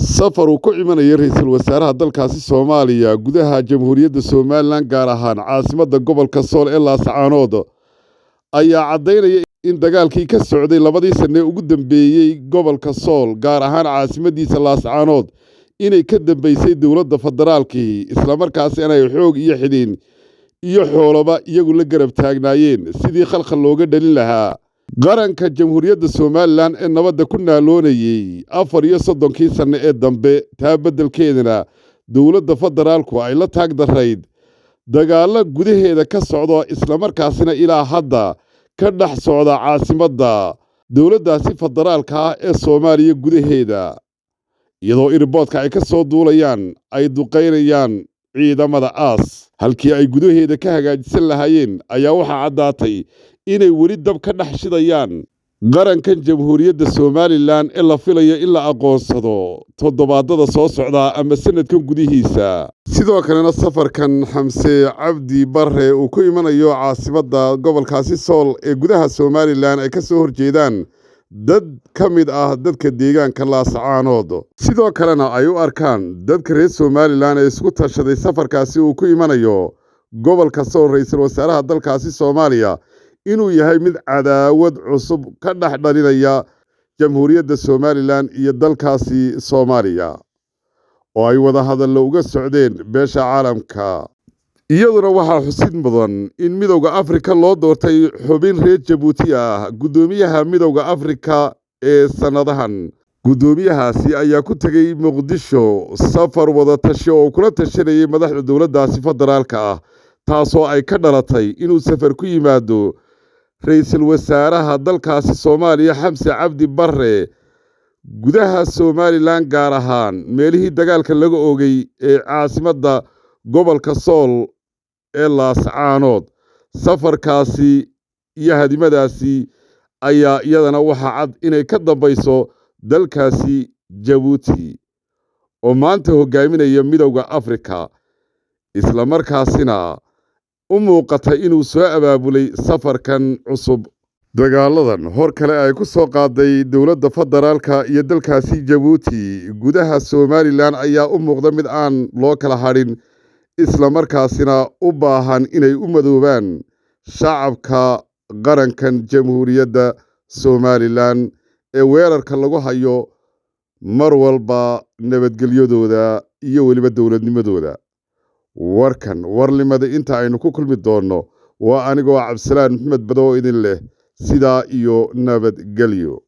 Safar uu ku imanayay ra'iisul wasaaraha dalkaasi Soomaaliya gudaha Jamhuuriyadda Somalilan, gaar ahaan caasimadda gobolka Sool ee Laascaanood, ayaa caddaynaya in dagaalkii ka socday labadii sanne ugu dambeeyey gobolka Sool, gaar ahaan caasimaddiisa Laascaanood, inay ka dambaysay dowladda federaalkii, islamarkaasi inay xoog iyo xidhiin iyo xooloba iyagu la garab taagnaayeen sidii khalkhal looga dhalin lahaa qaranka Jamhuuriyadda Somalilan ee nabadda ku naaloonayey 34-kii sanne ee dambe. Taa beddelkeedana dowladda federaalku ay la taag darayd dagaallo gudaheeda ka socda, islamarkaasina ilaa hadda ka dhex socda caasimadda dowladdaasi federaalka ah ee Soomaaliya gudaheeda, iyadoo iriboodka ay ka soo duulayaan ay duqaynayaan ciidamada aas. Halkii ay gudaheeda ka hagaajisan lahaayeen ayaa waxaa caddaatay inay weli dab ka dhex shidayaan qarankan Jamhuuriyadda Somalilan ee la filayo in la aqoonsado toddobaadada soo socdaa ama sannadkan gudihiisa. Sidoo kalena safarkan Xamse Cabdi Barre uu ku imanayo caasimadda gobolkaasi Sool ee gudaha Somalilan ay ka soo horjeedaan dad ka mid ah dadka deegaanka Laascaanood, sidoo kalena ay u arkaan dadka reer Somalilan ee isku tashaday safarkaasi uu ku imanayo gobolka Sool ra'iisul wasaaraha dalkaasi Soomaaliya inuu yahay mid cadaawad cusub ka dhex dhalinaya Jamhuuriyadda Somalilan iyo dalkaasi Soomaaliya oo ay wada hadallo uga socdeen beesha caalamka. Iyaduna waxaa xusid mudan in Midowda Afrika loo doortay xubin reer Jabuuti ah guddoomiyaha Midowda Afrika ee sannadahan. Guddoomiyahaasi ayaa ku tegey Muqdisho safar wada tashi oo kula tashanayay madaxda dowladdaasi federaalka ah, taasoo ay ka dhalatay inuu safar ku yimaado ra'iisul wasaaraha dalkaasi Soomaaliya Xamse Cabdi Barre gudaha Somalilan, gaar ahaan meelihii dagaalka laga oogay ee caasimadda gobolka Sool ee Laascaanood. Safarkaasi iyo hadimadaasi ayaa iyadana waxaa cad inay ka dambayso dalkaasi Jabuuti oo maanta hoggaaminaya Midowda Afrika, islamarkaasina u muuqata inuu soo abaabulay safarkan cusub. Dagaaladan hor kale ay ku soo qaaday dowladda federaalka iyo dalkaasi Jabuuti gudaha Somalilan ayaa u muuqda mid aan loo kala hadhin, islamarkaasina u baahan inay u madoobaan shacabka qarankan Jamhuuriyadda Somalilan ee weerarka lagu hayo mar walba nabadgelyadooda iyo weliba dowladnimadooda. Warkan warlimada inta aynu ku kulmi doonno waa anigoo Cabdisalaan Maxamed Bado oo idin leh sidaa iyo nabadgelyo.